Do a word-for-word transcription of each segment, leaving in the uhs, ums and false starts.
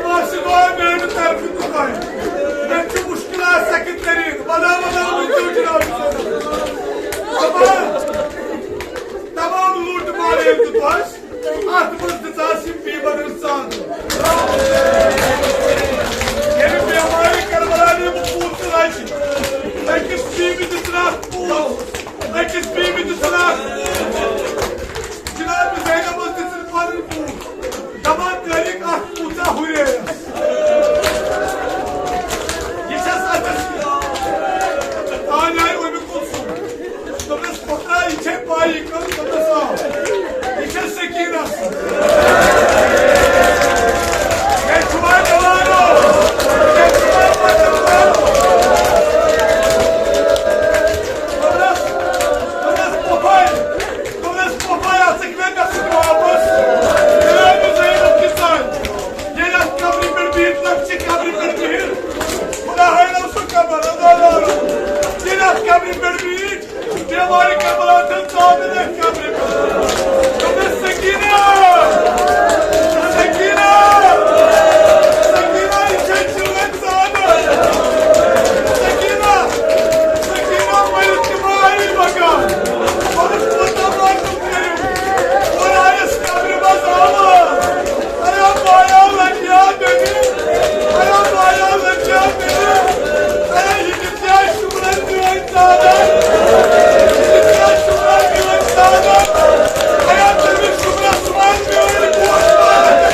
ماشاء اللہ، میانہِ طرفہٕ تہِ تۄہہِ۔ مےٚ چھُ مُشکِلات سخت تٔریٖن۔ وَدان وَدان ؤنۍزیو جناب۔ تمام، تمام لوٗٹہٕ مارے تہٕ تۄہہِ۔ اتھ منٛز دِژ اَسہِ یِم بیمارن ژاند۔ ییٚمہِ بیمارِ کربلا یِم پوٗژٕ لجہِ، أکِس بیمہِ دِژ اَتھ پوٗژ، أکِس بیمہِ دِژ اَتھ پوٗژ۔ جناب زینبس دِژٕن پنٕنۍ پوٗژ۔ دپان کٔرِکھ اَتھ پوٗژا ہُریرس۔ یہِ چھَس اَتٮ۪تھ۔ تانۍ آیہِ اُمہِ کُلثوم۔ دوٚپنَس، "پۄپھرا، یہِ چھے پَے، یہِ کٔم دوٚپنَس، آ، یہِ چھےٚ سکیٖنہ سٕنٛز۔" مےٚ چھُ وۄنۍ جوانو، مےٚ چھُ وۄنۍ جوانو۔ دوٚپنَس، دوٚپنَس، "پۄپھے، دوٚپنَس، پۄپھے، اَژٕکھ مےٚ گژھُن واپس۔ مےٚ آیہِ زینب تہِ ژَلۍ۔ ییٚلہِ اَتھ قبرِ پٮ۪ٹھ بِہِتھ، لۄکچہِ قبرِ پٮ۪ٹھ بِہِتھ، خۄدا ہٲینو سُہ قبر، اللہ تعالیٰ۔ ییٚلہِ اَتھ قبرِ پٮ۪ٹھ بِہِتھ، بیمارِ کربلا چھَنہٕ ژاو نہٕ اَتھ قبرِ پٮ۪ٹھ۔" دوٚپمَس، "سکیٖنہ، سکیٖنہ، سکیٖنہ، یہِ چھےٚ چٲنۍ زامٕژ۔ سکیٖنہ، سکیٖنہ، مٔرِتھ تہِ ما آیی مکان؟ دوٚپمَس، کوٗتاہ ماٹُک کٔرِو؟" اور آیَس قبرِ منٛز آواز، "ایا بایا لگیا دٔلیٖل، ایا بایا لگیا دٔلیٖل، ایا یہِ کِتھ کٔنۍ شُمرن میٲنۍ ژادر، یہِ کِتھ کٔنۍ شُمرن میٲنۍ ژادر، ایا تٔمِس شُمرس وَن میٲنۍ پوش پالکھ۔"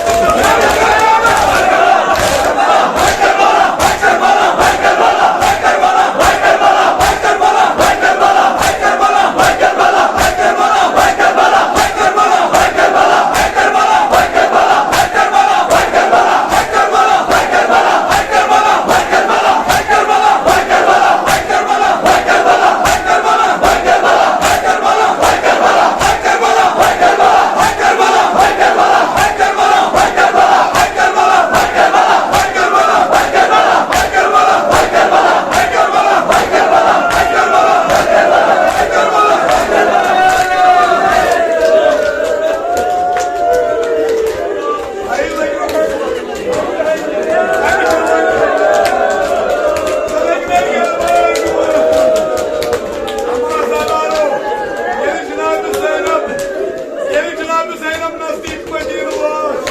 ییٚلہِ جناب زینب نزدیٖک مدیٖنہٕ وٲژ،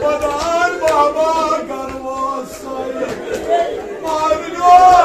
ودان بابا گرٕ وٲژ سۄے۔ مارنیو۔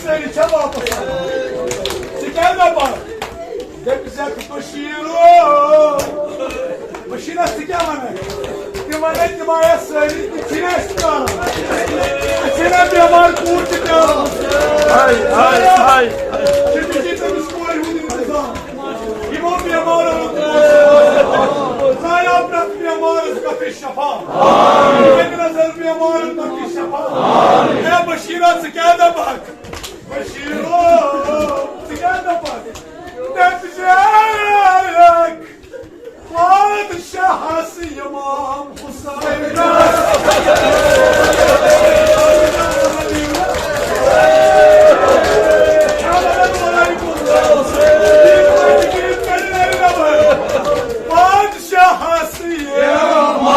سٲری چھا واپس آمٕتۍ؟ ژٕ کیٛاہ دَپان؟ دٔپۍ زٮ۪کھ بشیٖرو، بشیٖرا، ژٕ کیٛاہ وَنان؟ تِم وَنان، تِم آیا سٲری، تِم چھِنہٕ اَسہِ پیاران۔ اَسہِ چھِنہٕ بیمار کوٗر تہِ پیاران۔ ہاے، ہاے، ہاے۔ ژےٚ تہِ چھُے تٔمِس کورِ ہُنٛد اِنتظام۔ یِمو بیمارو، خۄدایا، پرٛٮ۪تھ بیمارس گژھِ شفا۔ ییٚتہِ نظر بیمارن گژھِ شفا۔ اے بشیٖرا، ژٕ کیٛاہ دَپان؟ بشیٖرو، ژٕ کیٛاہ دَپان؟ دَپہِ زِ بادشاہس امام حسین۔ بادشاہس امام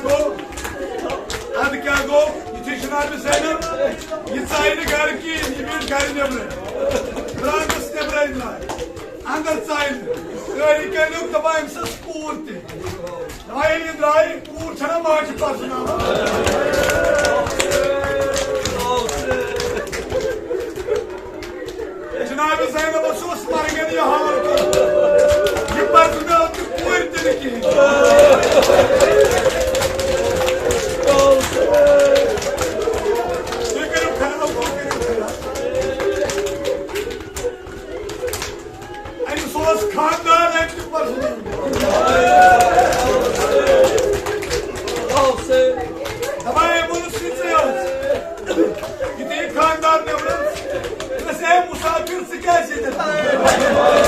گوٚو؟ اَدٕ کیٛاہ گوٚو؟ یہِ چھِ جناب زینب، یہِ ژایہِ نہٕ گرٕ کِہیٖنۍ، یہِ بیٖٹھ گرِ نیٚبرٕ۔ برانڈس نیٚبرَے درٛاے، اندر ژایہِ نہٕ۔ سٲری کٔرِو دَپان أمۍ سٕنٛز کوٗر تہِ۔ دَپان ییٚلہِ یہِ درٛاے، کوٗر چھَنہ ماجہِ پَرزٕناوان؟ جناب زینبس اوس مرگن یہِ حال کوٚرمُت۔ یہِ پرزٕنٲو تہِ کورِ تہِ نہٕ کِہیٖنۍ۔ تُہۍ کٔرِو خیال، تُہۍ کٔرِو خیال۔ أمِس اوس خاندار اَمہِ تہِ پرزٕنومُت۔ دَپان أمۍ ووٚنُس یہِ ژٕے اوس۔ یہِ تہِ یہِ خاندار نیبرٕ۔ دوٚپنَس، "اے مُسافِر، ژٕ کیٛازِ ییٚتٮ۪تھ؟"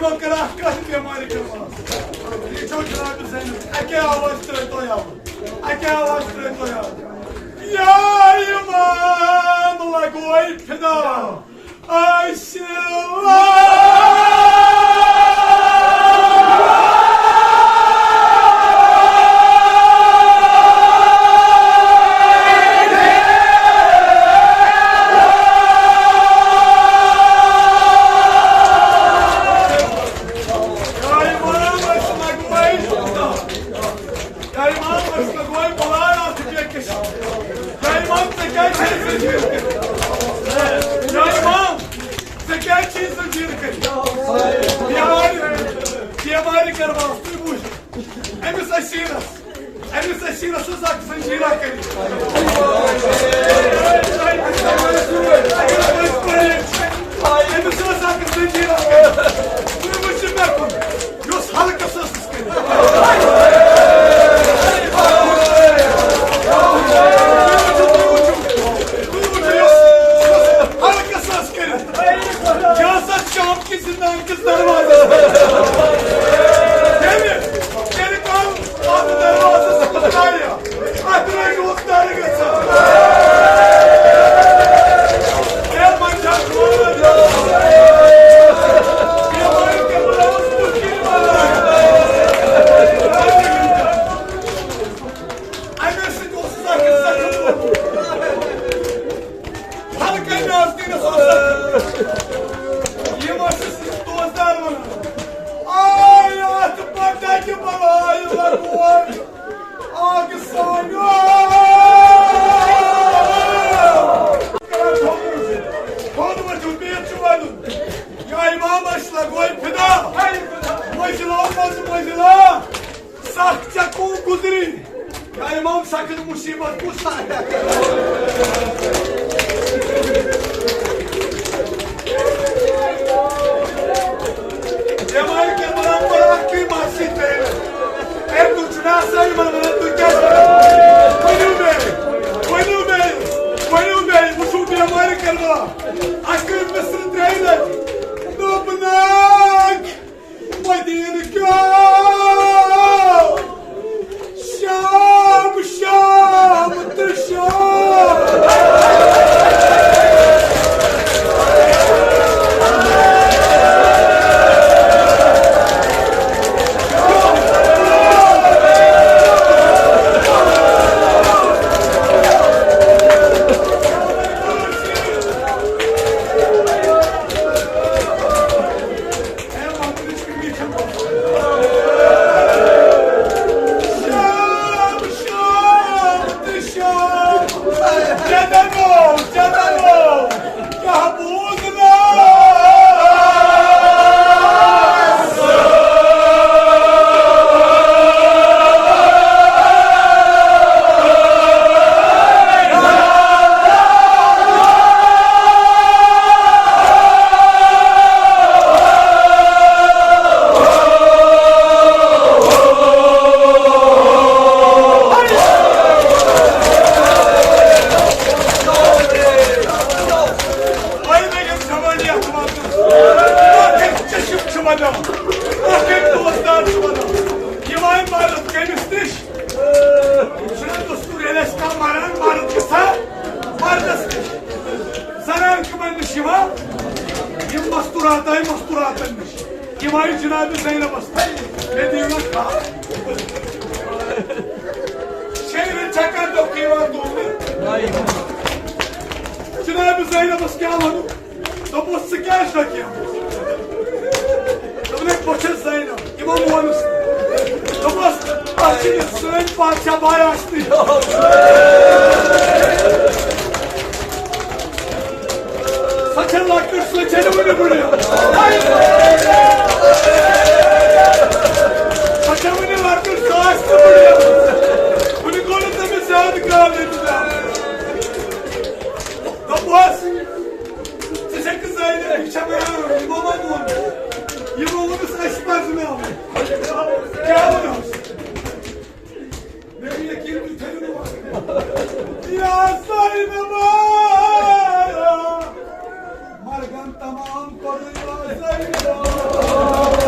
کراہ کتھ بیمارِ کربلاہس۔ یہِ چھو جناب زینب۔ اکے آواز ترٲے تو یاوٕ۔ اکے آواز ترٲے تو یاوٕ۔ یا امام لگوے فدا۔ اَسہِ یا امام، أسۍ لگوے بلاے اَتھ بیٚکِس۔ یا امام، ژےٚ کیٛازِ چھےٚ زٔمیٖن کٔرِتھ؟ یا امام، ژےٚ کیٛازِ چھےٚ زٔمیٖن کٔرِتھ؟ بیمارِ، بیمارِ کربلاہس تُہۍ وٕچھ۔ أمِس اسیٖرس، أمِس اسیٖرس اوس اکھ زنجیٖرا کٔرِتھ۔ أمِس اوس اکھ زنجیٖرا کٔرِتھ۔ تُہۍ وٕچھِو مےٚ کُن، یُس حلقس ٲسٕس کٔرِتھ۔ تُہۍ وٕچھِو، تُہۍ وٕچھِو، تُہۍ وٕچھِو، یُس، یُس حلقس ٲس کٔرِتھ۔ یہِ ہسا شام کِس زندان کِس دروازس۔ ییٚلہِ، ییٚلہِ کانٛہہ اتھ دروازس کُن ترِ، اتھ رٔٹۍ اوس ترِ گژھان۔ اے منجا کھول۔ اے مٲلِک، اے مٲلِک، اے مٲلِک۔ اَمے سۭتۍ اوسُس اکھ زخم ووٚتھمُت۔ حلقے نازنیٖنَس اوس زخم۔ یِم ٲسِس دوستار وَنان، آے اَتھ پَٹَکہِ بَلاے لَگووَن اَکھ سانیو۔ تھوٚد ؤتھِو، بیٚیہِ چھُ وَنُن، یا اِمام اَسہِ لَگوے فِدا، مٔنٛزِلو منٛزٕ مٔنٛزِلا۔ سخ ژےٚ کُن گُزری۔ یا امام سخت مصیبت کُس سخ؟ امام کربلا پرا کی ماسی تے۔ اے تُہۍ چھِو نا آسان یِمن ونان، تُہۍ کیٛاہ چھِو؟ ؤنِو مےٚ، ؤنِو مےٚ، ؤنِو مےٚ، وٕچھِو بیمارِ کربلا۔ اَسہِ کٔرۍ مصر ترٛیٚیہِ لٹہِ۔ دوٚپنَکھ، مدینہ کیو شام، شام تہٕ شام۔ شام، شام تہٕ شام۔ ژےٚ دَپو، ژےٚ دَپو، کیٛاہ بوٗز نہٕ؟ وۄنۍ مےٚ یِم زمٲنی اخبار، ٲخر چشم چھُ ونان، ٲخر دوستار چھُ ونان، یِوان مارت کٔمِس نِش؟ چھُنہ دستور، ییٚلہِ اَسہِ کانٛہہ مران، مرد گژھان مردس نِش۔ زنان کٕمن نِش یِوان؟ یِم مستوراتاے مستوراتن نِش۔ یِم آیہِ جناب زینبس نِش۔ مےٚ دِیِو نہ کھا۔ شیرن چھکان دۄکھ یِوان تُلنہٕ۔ جناب زینبس کیٛاہ وَنو؟ دوٚپمَس، "ژٕ کیٛازِ ڈَکیومُت؟" دوٚپُن، "ہے، بہٕ چھَس زینب۔" یِمو ووٚنُس۔ دوٚپمَس، "اَتھ چھِ نہٕ سٲنۍ بادشاہ باے آسنٕے۔ سۄ چھےٚ لۄکٕٹ، سۄ چھےٚ نہٕ وُنہِ بٕڑٕ۔ سۄ چھےٚ وُنہِ لۄکٕٹ، سۄ آسہِ نہٕ بٕڑٕ۔ وُنہِ گوٚو نہٕ تٔمِس زیادٕ کال اِنتظار۔" دوٚپمَس، ژٕ چھَکھ زٲنِتھ، یہِ چھےٚ مےٚ یِمو ما ووٚن؟ یِمو ووٚنُس، اَسہِ پَزناوُن۔ کیٛاہ ووٚنُس؟ مےٚ گوٚو یقیٖن، تُہۍ تھٲیِو نہٕ وَنُن۔ یا زینبا، مرگن تمام کوٚرُے یا زینبا۔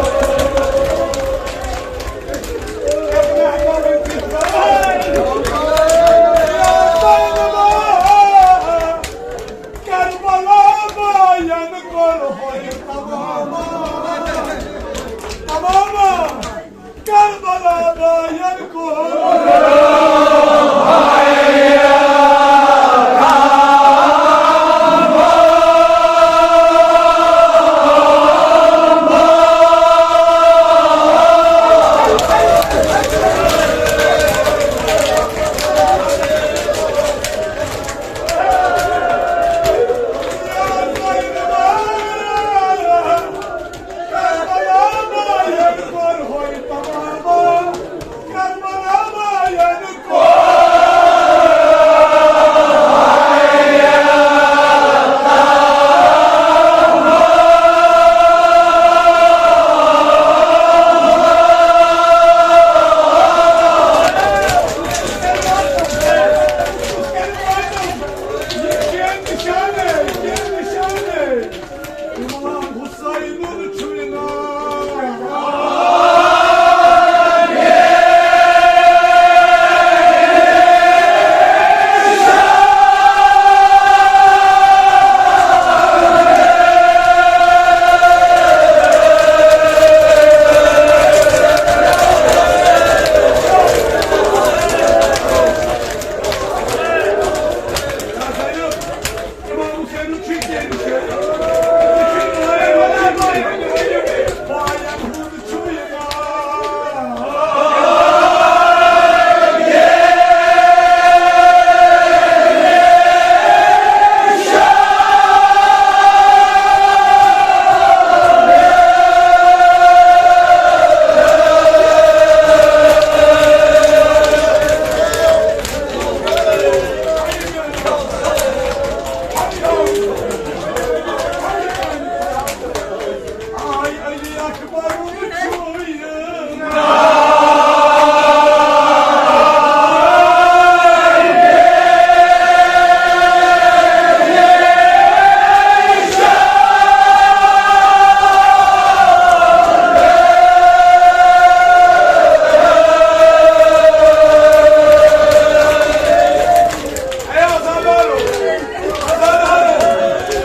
تماما، تماما کربلا باین کور۔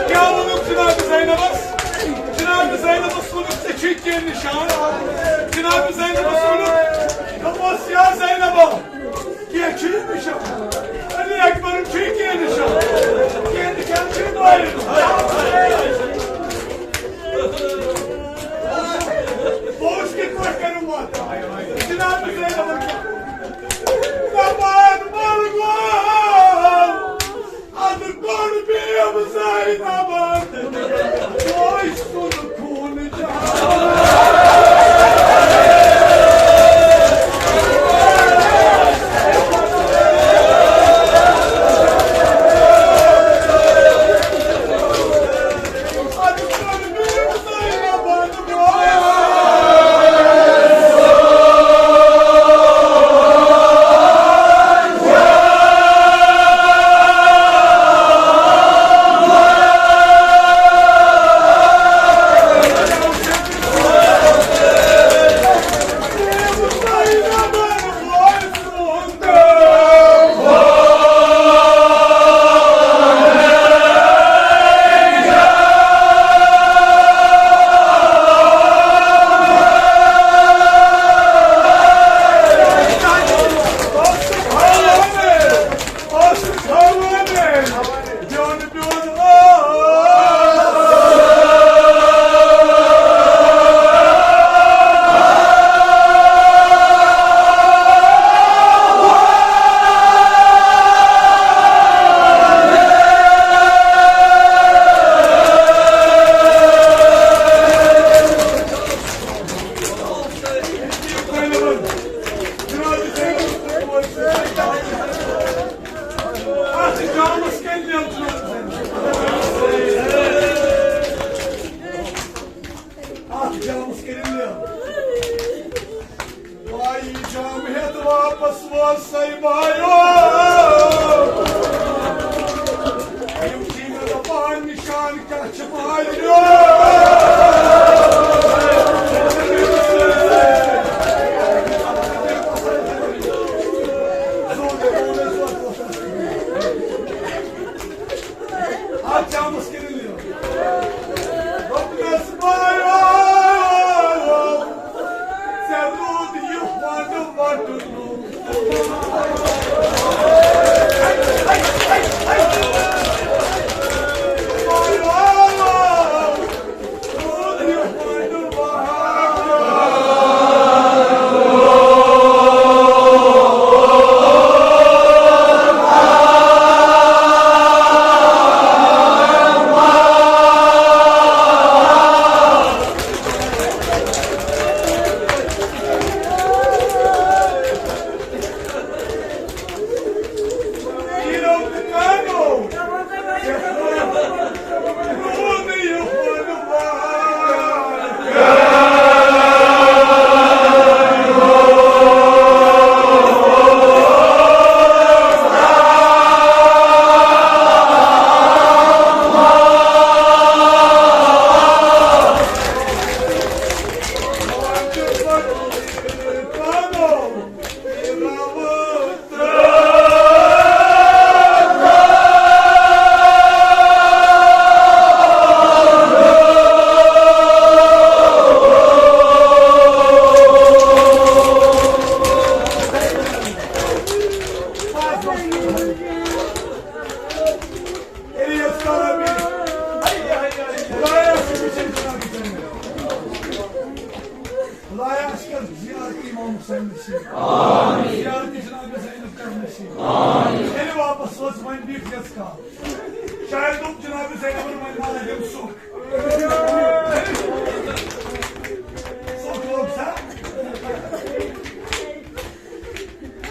کیٛاہ ووٚنُکھ جناب زینبس؟ جناب زینبس ووٚنُکھ، "ژےٚ چھُے کینٛہہ نِشان؟" جناب زینبس ووٚنُکھ، دوٚپمس، "یا زینبا، کینٛہہ چھُے نِشان؟ علی اکبرن چھُے کینٛہہ نِشان؟ کینٛہہ نِشان چھُے نہٕ۔" بہٕ وٕچھِ کِتھ پٲٹھۍ کَرٕ وَتھ۔ جناب زینبن کیٛاہ؟ دَپان مَرگو، اَدٕ کوٚر بیٚیہِ زینبن بوے سُنٛد خوٗن جان۔ اَتھ جامَس کٔرِو یہِ۔ بھائی جام ہیٚتھ واپس ووت سَے بھایو۔ یِم چھِ مےٚ دَپان نِشان کیٛاہ چھِ بھایو۔ اَتھ جامَس کٔرِو یہِ۔ رۄپیَس امام حسین نصیب۔ آمین۔ زیارت جناب زینب کر نصیب۔ آمین۔ ییٚلہِ واپس وٲژ، وۄنۍ بیٖٹھ یَس کال۔ شاید دوٚپ جناب زینبن، وۄنۍ ما لگن سُکھ۔ سُکھ لوٚگ سا؟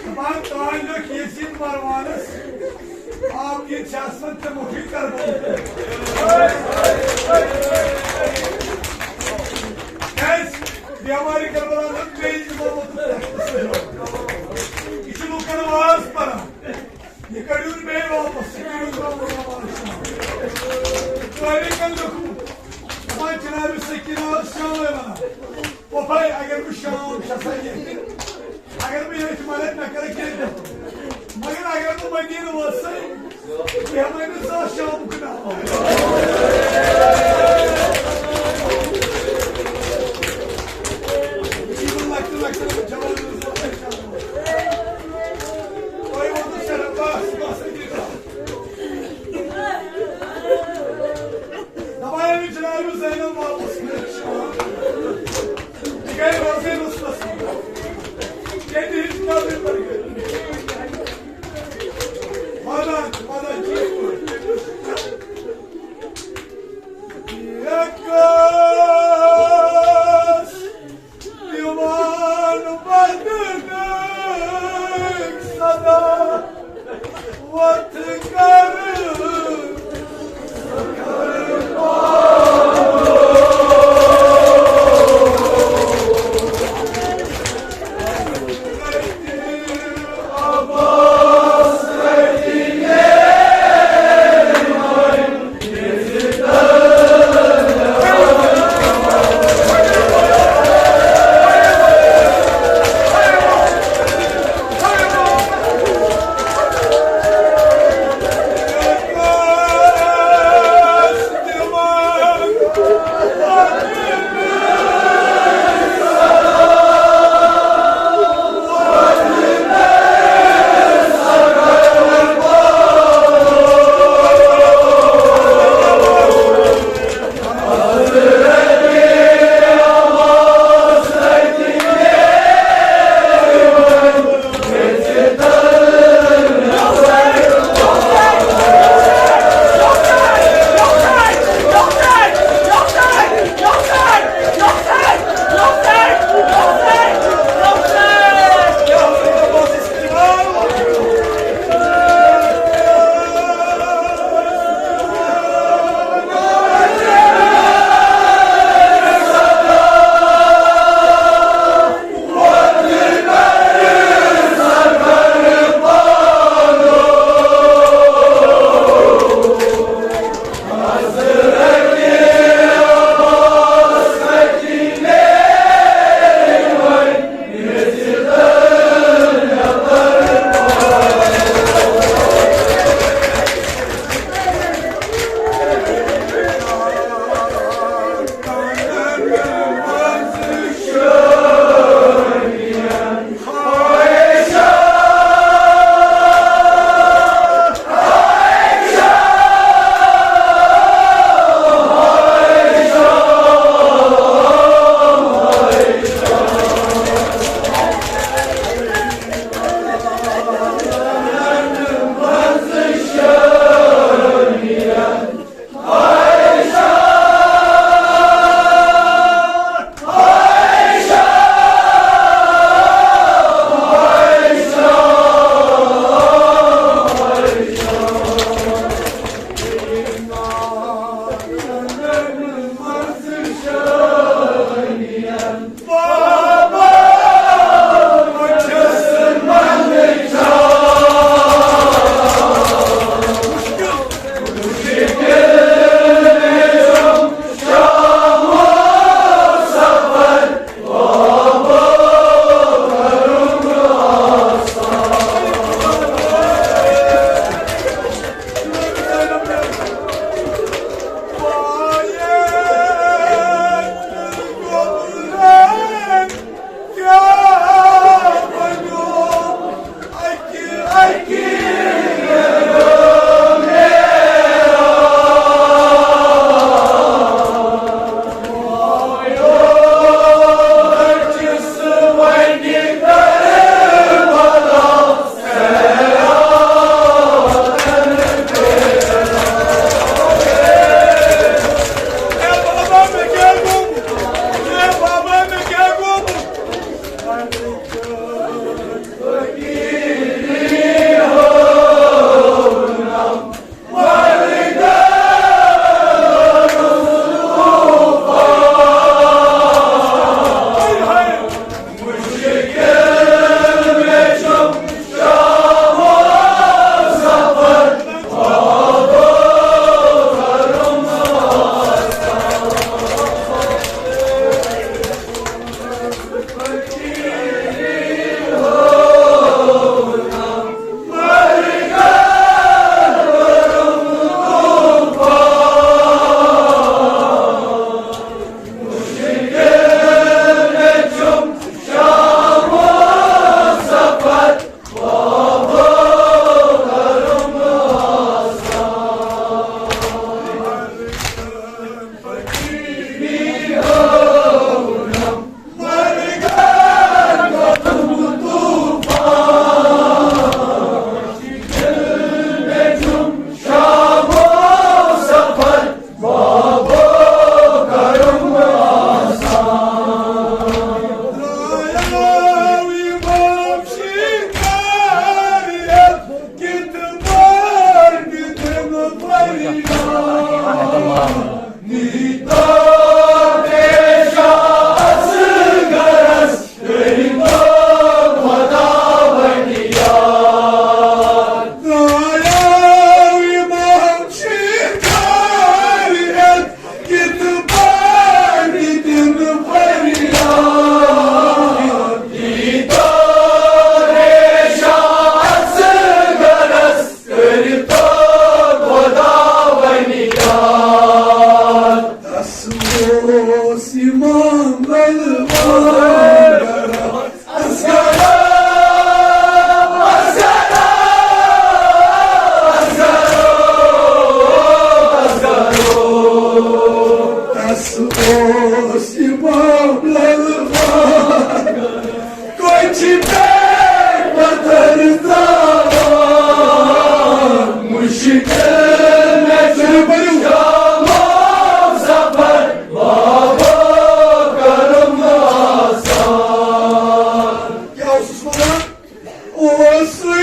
دپان، تانۍ لیوٚکھ یزید مروانس، آپ یہِ چھِ آسان ژےٚ مُٹھی کربلا۔ کیٛازِ؟ بیمارِ کربلا لٔج بیٚیہِ امامت۔ یہِ چھُ لُکن واز پران۔ یہِ کٔڑِو نہٕ بیٚیہِ واپس، یہِ کٔڑِو نہٕ واپس۔ طٲریٖخن لیوٚکھمُت، دپان، جناب سکینہ ٲس شامے ونان، پۄپھے، اگر بہٕ شام چھسا ییٚتہِ، اگر بہٕ ییٚتہِ مرٕ، مےٚ کَرَکھ کینٛہہ دِتھ۔ مگر اگر بہٕ مدیٖنہٕ وٲژٕے، بہٕ ہٮ۪مَے نہٕ زانٛہہ شامُک ناو۔ یِمَن لۄکٹٮ۪ن لۄکٹٮ۪ن جوانَن زانٛہہ شامُک۔ تۄہہِ ووٚنوُ صرف بس، بس أتی تام۔ دپان، أمِس جناب زینب واپس کٔرِتھ شام۔ یہِ گٔے روزے رُستس۔ ییٚتہِ ہِنٛز قبرِ پٮ۪ٹھ گٔے۔ وَدان، وَدان، ٹھیٖک پٲٹھۍ۔ یہِ کۄس دیوان بدنک صدا وتھ کر۔ اوس امام الوان اصغر، اصغر، اصغر، اصغر۔ تس اوس امام الوان کوچہِ پٮ۪ٹھ پتھر ترٛاوان، مُشکِل مےٚ چھُ شامُک سفر، بابا کرم آسان۔ کیٛاہ اوسُس وَنان؟ اوسُے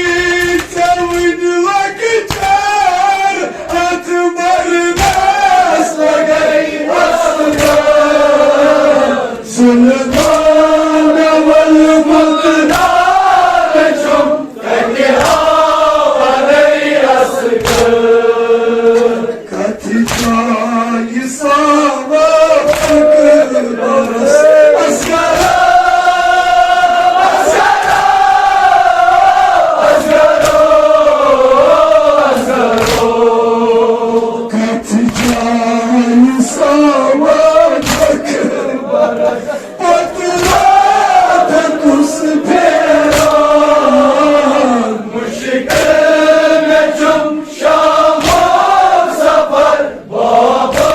ژےٚ وُنہِ لۄکچار، اَتھ مرنَس لگے اصغر۔ ظلمان ول مقدار چھم، تتہِ آو علی اصغر۔ کتھ جایہِ ساوت اکبرس اصغر، اصغر، اصغر، اصغر۔ کتھ جایہِ ساوت اکبرس پتہٕ راتھ کُس پھیران، مُشکِل مےٚ چھُم شامُک سفر، بابا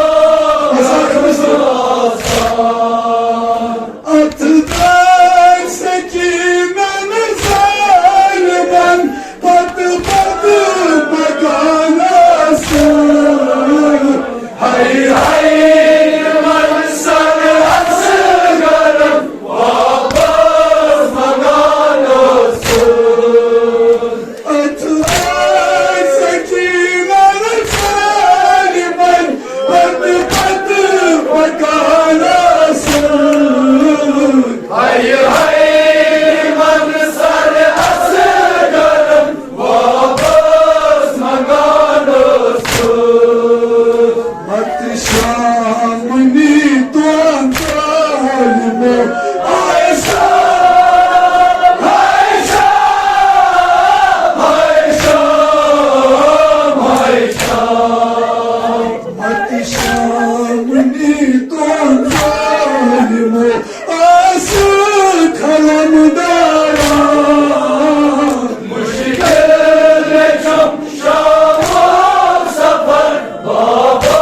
آسان۔ اتھ دٲر سکیٖنن ظٲلمن پتہٕ پتہٕ پکان ٲسٕم۔ ہاے ہاے، یِمن سر اصغرن واپس منگان ٲسٕم۔ اتھ ٲسۍ سکیٖنن ظٲلمن پتہٕ پتہٕ پکان ٲسٕم۔ ہاے ہاے، یِمن سر اصغرن واپس منگان ٲسٕم۔ مت شامنی دۄن ظٲلمو، ہاے شام، ہاے شام، ہاے شام، ہاے شام۔ مت شامنی دۄن ظٲلمو، آسہٕ قلم داران۔ مُشکِل مےٚ چھُم شامُک سفر، بابا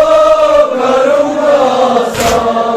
کرم آسان۔